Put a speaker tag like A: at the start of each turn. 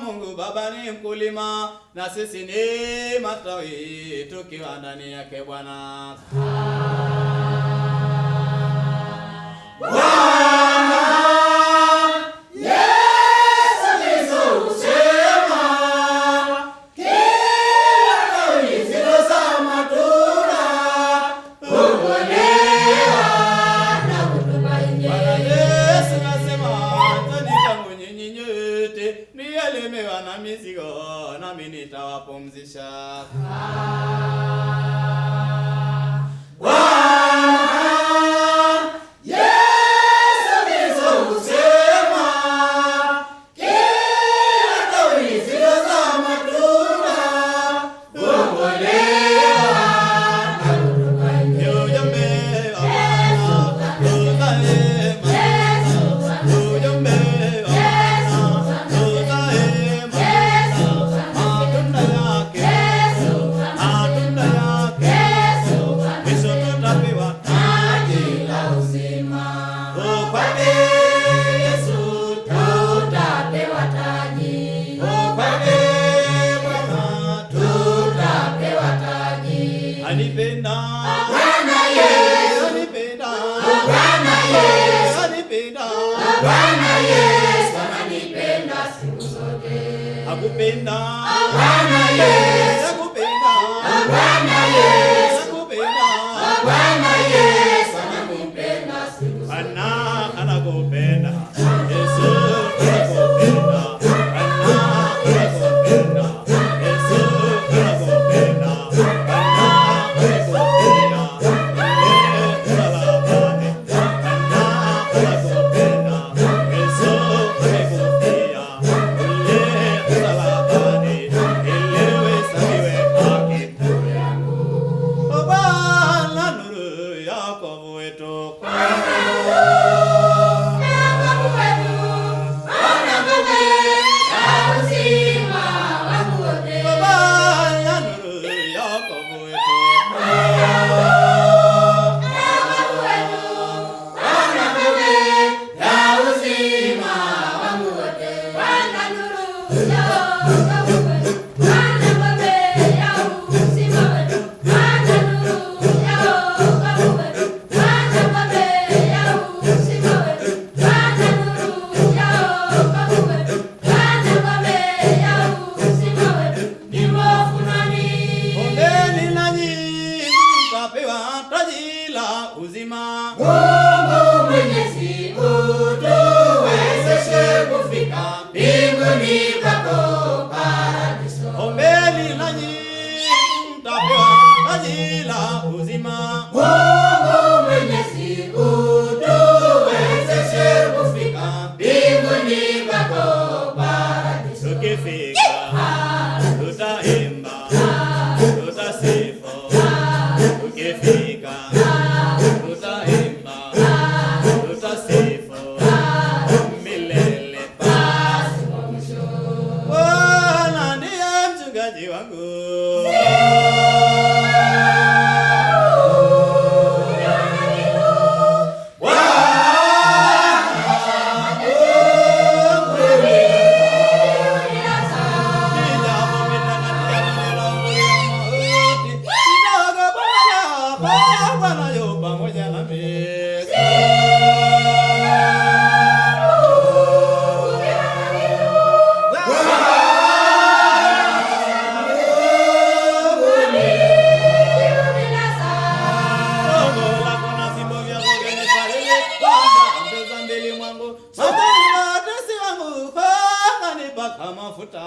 A: Mungu Baba ni mkulima na sisi ni matawi tukiwa ndani yake Bwana.
B: Bwana Yesu Kristo husema, kila tawi lisilozaa matunda hung'olewa na kutupwa nje.
A: Bwana Yesu nasema, njoni kwangu nyinyi nyote mliolemewa na mizigo, nami nitawapumzisha.
B: Bwana Yesu Kristo husema, kila tawi lisilozaa matunda hung'olewa na kutupwa nje.
A: Ujumbe wa Bwana uzae matunda. Ujumbe wa Bwana uzae matunda. Matunda yake, matunda yake, mwisho tutapewa taji
B: La uzima.
A: Oh, kwake Yesu
B: Tutapewa taji,
A: Oh, kwake Bwana
B: tutapewa taji.
A: Anipenda,
B: Bwana Yesu,
A: anipenda,
B: Bwana Yesu,
A: anipenda,
B: Bwana Yesu ananipenda siku zote.
A: akupenda,
B: Bwana Yesu,
A: akupenda,
B: Bwana Yesu,
A: akupenda,
B: Bwana Yesu ananipenda siku zote.
A: Bwana anakupenda, Yesu anakupenda, Bwana anakupenda, Yesu anakupenda, Bwana anakupenda, msalabani, Bwana anakupenda, Yesu amekufia ule msalabani, ili uhesabiwe haki. O Bwana, nuru ya wokovu wetu.
B: Wokovu wetu, Bwana ngome ya uzima wangu wote.
A: Bwana, nuru ya wokovu wetu.
B: Wokovu wetu, Bwana ngome ya uzima wangu wote. Bwana nuru ya wokovu wetu, Bwana ngome ya uzima wetu. Bwana nuru ya wokovu wetu, Bwana ngome ya uzima wetu. Bwana nuru ya wokovu wetu, Bwana ngome ya uzima wetu. Ni mwovu nani?
A: Ombeni nanyi mtapewa taji la uzima.
B: Mungu Mwenyezi utuwezeshe kufika mbinguni kwako paradiso.
A: Ombeni nanyi mtapewa taji la uzima.
B: Mungu Mwenyezi utuwezeshe kufika mbinguni kwako paradiso.
A: Tukifika tutaimba, tutasifu. Tukifika tutaimba, tutasifu milele.
B: Pasipo mwisho.
A: Bwana ndiye mchungaji wangu. Nijapopita katika bonde la uvuli wa mauti, sitaogopa mabaya, Bwana yu pamoja nami. Gongo lako na fimbo vyako vyanifariji. Bwana mbeza mbele mwangu, machoni pa watesi wangu, wakanipaka mafuta.